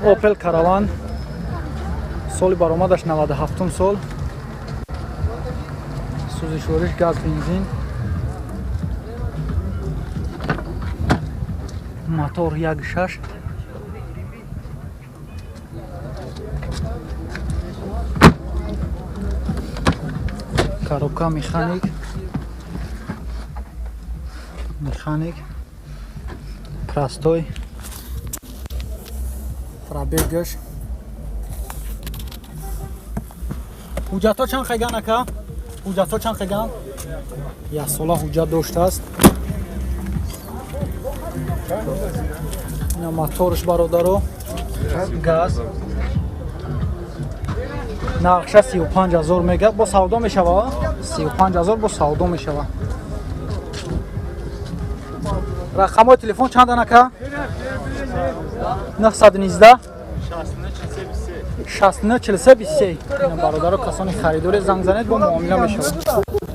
Опел Караван, соли баромадаш 97 сол, сӯзишвориш газ, бензин, мотор 1.6. Коробка механик, механик, простой. Пробегаш. Ҳуҷҷатҳо чанд хеган, ака? Ҳуҷҷатҳо чанд хеган? Як сола ҳуҷҷат доштааст. Ина моторш, бародаро, газ. Нархша 35 000 мега, бо савдо мешава. 35 000 бо савдо мешава. Рақамҳои телефон чандан, ака? 919 69 43 23. Бародаро, касони харидоре, занг занед, бо муомила мешавад.